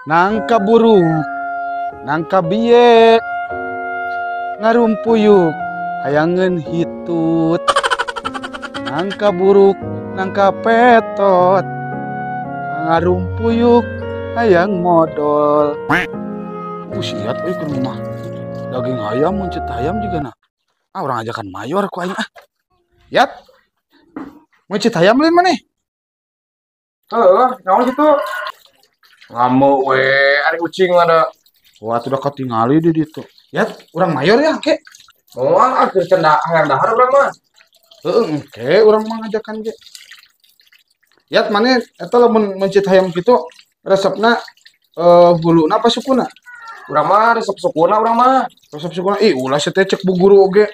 Nangka buruk, nangka biye, ngarumpuyuk, hayangeun hitut. Nangka buruk, nangka petot, ngarumpuyuk, hayang modol. Siat euy ke rumah. Daging hayam, mencet hayam juga nah. Ah, orang ajakan mayor ku aing ah. Yat. Mencet hayam lain maneh? Heeh, naon kitu? Ngamuk we, ari ucing ada. Wah, tuh udah ketingali di ditu. Yat, urang mayor ya, ke. Moal ah keur cendah hayang dahar urang mah. Heeh, engke urang mah ngajakan ge. Yat, maneh eta lamun mencet hayam kitu resepna huluna apa sukuna? Urang mah resep sukuna urang mah. Resep sukuna ih ulah teh cek bu guru oge.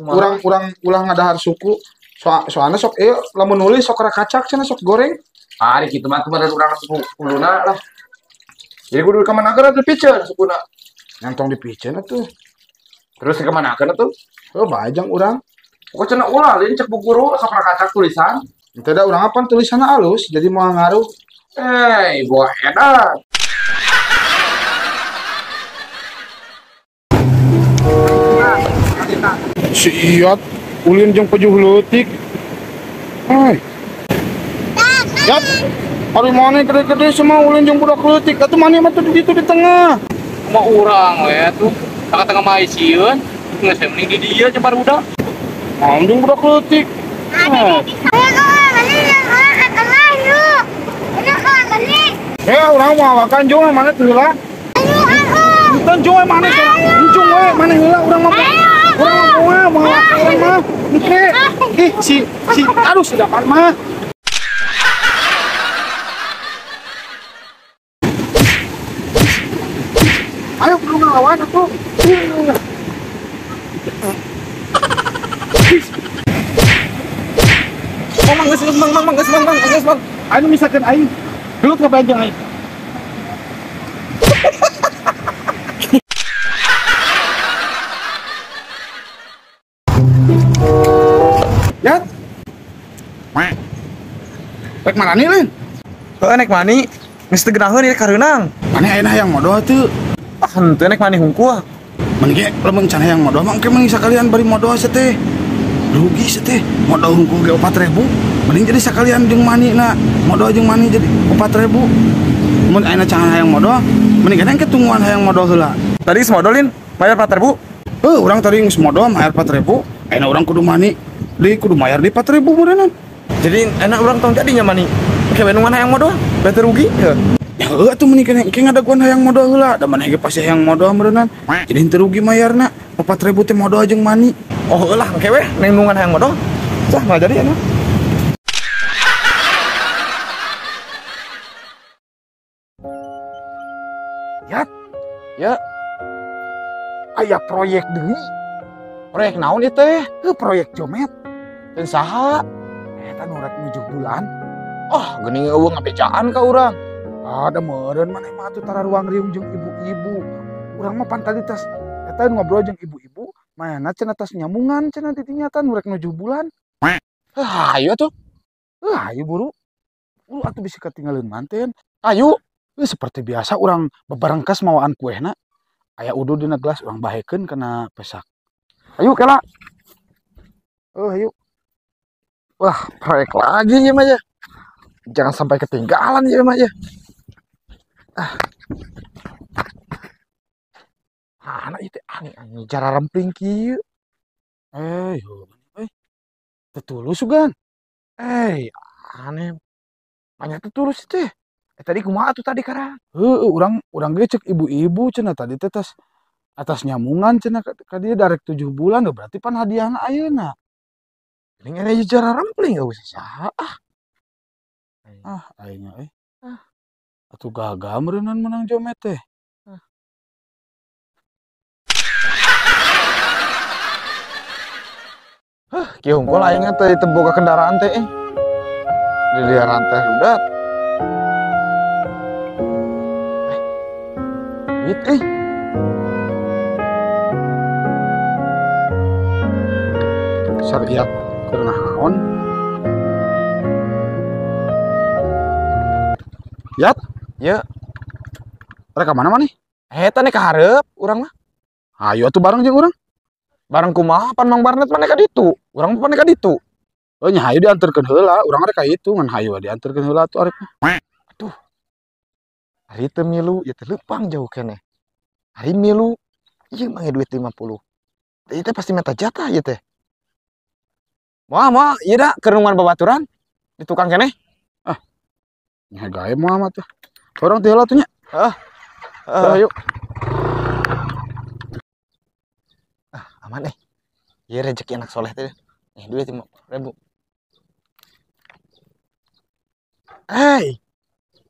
Urang urang ulah ngadahar suku. Soalna sok ieu lamun nulis sok rakacak cenah sok goreng. Ah, ari kitu mah tuh urang resep huluna lah. Jadi kudu ka mana geura dipiceun sukuna. Nyantong dipiceun atuh. Terus ka mana atuh? Oh, bajang urang. Pokok cenah ulah lain cek bu guru sok rakacak tulisan. Henteu da urang apan tulisanna alus jadi moal ngaruh. Eh, ibu edan. Si Iyat ulin jeung pejuh leutik. Hai. Yat, ari maneh gede-gede semua ulin jeung budak leutik. Atuh maneh mah tuh di ditu di tengah. Kumaha urang we atuh. Tengah-tengah mah sieun. Geus mending di dieu jeung barudak. Naon jeung budak leutik. Eh, urang mau awakan jeung maneh teu heula. Henteu jeung we maneh. Jeung we maneh heula urang mah. Urang mah moal urang mah. Engke. Ih, si aduh si dapat mah. Ayo kudu ngelawan atuh. Mang geus mang mang geus mang mang geus mang. Anu misalkan aing gelut ngapain jeung aing? Yat. Rek marani lain? Heuh nek mani. Geus teu geunaheun ieu kareunang. Mane ayeuna hayang modol teu? Ah henteu nek mani hungkul. Mun ge lamun can hayang modol mah engke mah sakalian bari modol teh. Rugi teh. Modol hungkul ge 4000. Mending jadi sakalian jeung mani na. Modol jeung mani jadi 4000. Mun ayeuna can hayang modol, mending kan engke tungguan hayang modol heula. Tadi geus modolin bayar 4000. Heuh, urang tadi geus modol bayar 4000. Ayeuna urang kudu mani. Deui kudu mayar di 4000 meureunnan. Jadi enak urang tong jadinya mani. Engke we nungguan hayang modol, berarti rugi heuh. Ya heuh atuh mending keneh engke ngadaguan hayang modol heula. Da maneh ge pasti hayang modol meureunnan. Jadi henteu rugi mayarna. 4000 teh modol jeung mani. Oh heuh lah engke we neng nungguan hayang modol. Sah mah jadi anu. Yat. Ya. Aya proyek deui. Proyek naon ieu teh? Heuh proyek jomet. Jeung saha? Eta nu rek nuju bulan. Ah, geuning eueuh ngabejaan ka urang. Ada meureun maneh mah atuh tara ruang riung jeung ibu-ibu. Urang mah pan tadi tas eta ngobrol jeung ibu-ibu, mayana cenah tas nyamungan cenah di dinya tah nu rek nuju bulan. Hah, ayo atuh. Heuh, ayo buru. Buru atuh bisi katinggalin manten. Ayo. Heuh, seperti biasa urang bebarengkas mawaan kuehna. Aya udu dina gelas urang bahekeun kana pesak. Ayo kela. Heuh, ayo. Wah, proyek lagi ieu mah ya. Jangan sampai ketinggalan ieu mah ya. Ah. Anak itu aneh aneh cara rempling kieu. Eh, yo, eh. Teu tulus sugan. Eh, aneh. Banyak teu tulus teh. Eh, tadi kumaha tuh tadi karang? Heuh, urang ge cek ibu-ibu cenah tadi teh tas atas nyamungan cenah ka dieu darek 7 bulan berarti pan hadiahna ayeuna. Ini ada cara rempling gak usah saha ah. Ah, aingnya eh. Ah. Atuh gagal meureunnan menang jomet teh. Ah. Hah, kieu hungkul aing teh teu boga kendaraan teh eh. Di liaran teh rudat. Eh. Duit eh. Syariat keur naon? Yat, ya. Rek ka mana maneh? Eta nih kaharep urang mah. Hayu atuh bareng jeung urang. Bareng kumaha pan Mang Barnet maneh ka ditu. Urang mah paneh ka ditu. Oh nya hayu dianterkeun heula, urang rek ka itu ngan hayu dianterkeun heula atuh arek. Aduh. Ari teu milu ieu teh leumpang jauh keneh. Ari milu ieu mah duit 50. Ieu teh pasti minta jatah ieu teh. Moal moal ieu da keur nungguan babaturan di tukang keneh. Ah. Nya gae moal mah tuh. Urang teh heula tuh nya. Heeh. Heeh, yuk. Ah, aman eh. Ieu rezeki anak soleh teh. Nih duit 50.000. Hei,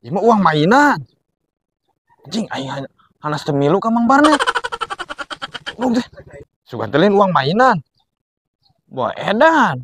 ieu mah uang mainan. Anjing, aing hanas teu milu ka Mang Barnet. Belum teh. Sugan teh lain uang mainan. Wah, edan.